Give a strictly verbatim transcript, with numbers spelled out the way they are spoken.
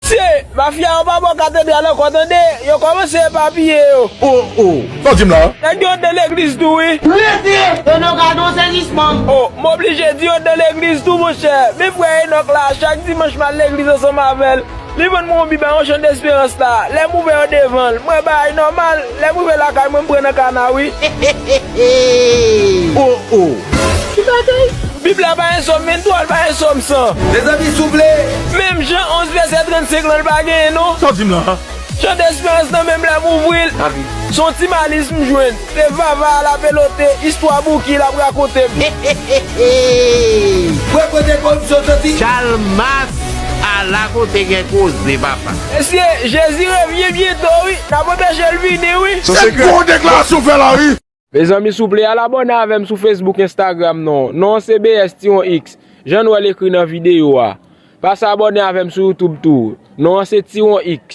Mesye, mafya yo pa bò katedral ankò tande, yo kòmanse epapiye yo. Oh, oh. Sa w di m la? Nèg yo anndan legliz tou wi. Rete! Yo nou gade yon sezisman. Oh, m oblije di yo anndan legliz tou monchè. Men frè Enòk la, chak dimanch m al legliz ansanm avè l. Li vann mwen yon Bib a yon Jan Desperans la. Lè m ouvè yo devan l, m wè bagay nòmal. Lè m rive lakay mwen, m pran nan kana wi. Oh, oh. Bib la pa gen sòm menm twa, l pa gen sòm san. Mezanmi souple. Menm Jan onz vèsè trannsenk lan, l pa genyen non. Sa w di m la? Jan Desperans nan menm lè m ouvri l, se yon ti malis m jwenn. Se Vava a l ap elote, istwa Bouki l ap rakonte m. Wè kote koripsyon soti. Chalmas ala kote gen koze papa. Mesye, Jezi revyen byento wi, n ap anpeche l vini wi. Se gwo deklarasyon w fè la wi. Mezanmi souple al abòne avè m sou Facebook, Instagram non. Non an se B S Tiwon X, jan n wè l ekri nan videyo a. Pase abòne avè m sou YouTube tou. Non an se Tiwon X.